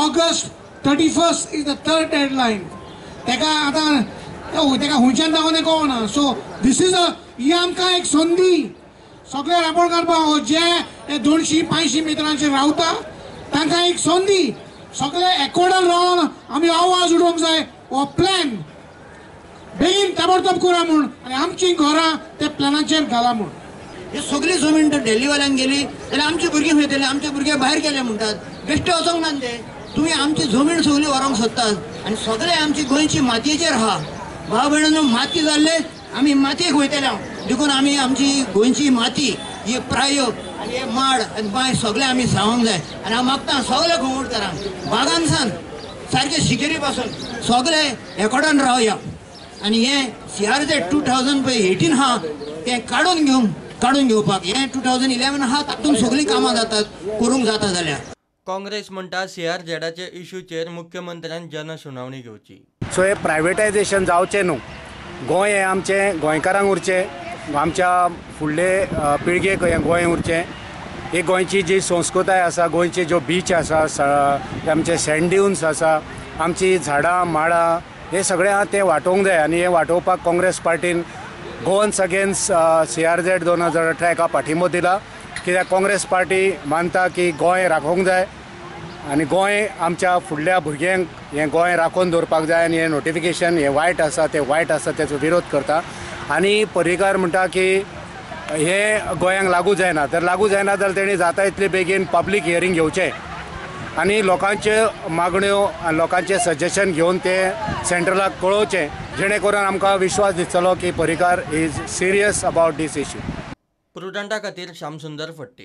August 31 is the third deadline. तेका आतां तेका खंयच्यान दाखोवन कळना. सो this is a ही आमकां एक संदी सगळे राबोड करपाक, जे 200-500 मित्रांचेर रावता तांकां एक संदी सगळे एकवटान रावन आमी आवाज उडोवंक जाय. हो प्लॅन बेगीन ताबडतोब करा म्हूण आनी आमचीं घरां त्या प्लॅनाचेर घाला म्हूण. ही सगळी जमीन तर दिल्लीवाल्यांक गेली जाल्यार आमची भुरगीं खंय वयतली? आमचे भुरगे भायर गेले म्हणटात, बेश्टे वचोंक ना ते. तुमी आमची जमीन सगळी व्हरोंक सोदतात आनी सगळे आमची गोंयची मातयेचेर आहा. भाव भयणांनो, माती जाल्ले आमी मातयेक वयतले हांव. देखून आमी आमची गोंयची माती ही प्रायो आनी हे माड आनी बांय सगळे आमी सांगूंक जाय. आनी हांव मागता सगळे गोंयकारांक बागानसान सारके शिकेरी पासून सगळे एकवटान रावया आनी हें CRZ 2018 आहा तें काडून घेवपाक हें 2011 आहा, तातूंत सगळीं कामां जातात करूंक जाता जाल्यार. काँग्रेस म्हणटा सीआरझेडाच्या इश्यूचेर मुख्यमंत्र्यान जनसुनावणी घेवची. सो हे प्रायवेटायजेशन जावचें न्हू. गोंय हें आमचें गोंयकारांक उरचें, आमच्या फुडले पिळगेक हें गोंय उरचें. ही गोंयची जी संस्कृताय आसा, गोंयचे ज्यो बीच आसा, आमचे सँड ड्युन्स आसा, आमची झाडां माडां हे सगळें आहा तें वाटोवंक जाय. आनी हें वाटोवपाक काँग्रेस पार्टीन गोवन्स अगेन्स्ट CRZ 2018 हेका पाठिंबो दिला. कित्याक काँग्रेस पार्टी मानता की गोंय राखोवंक जाय आनी गोंय आमच्या फुडल्या भुरग्यांक हें गोंय राखून दवरपाक जाय. आनी हें नोटिफिकेशन हें वायट आसा, तें वायट आसा, तेचो विरोध करता. आनी पर्रीकार म्हणटा की हें गोंयांक लागू जायना, तर लागू जायना जाल्यार तेणी जाता इतले बेगीन पब्लीक हियरींग घेवचें आनी लोकांच्यो मागण्यो आनी लोकांचें सजेशन घेवन ते सेंट्रलाक कळोवचें, जेणे करून आमकां विश्वास दिसतलो की Parrikar is serious about this issue. प्रुडंटा खातीर श्यामसुंदर फट्टे.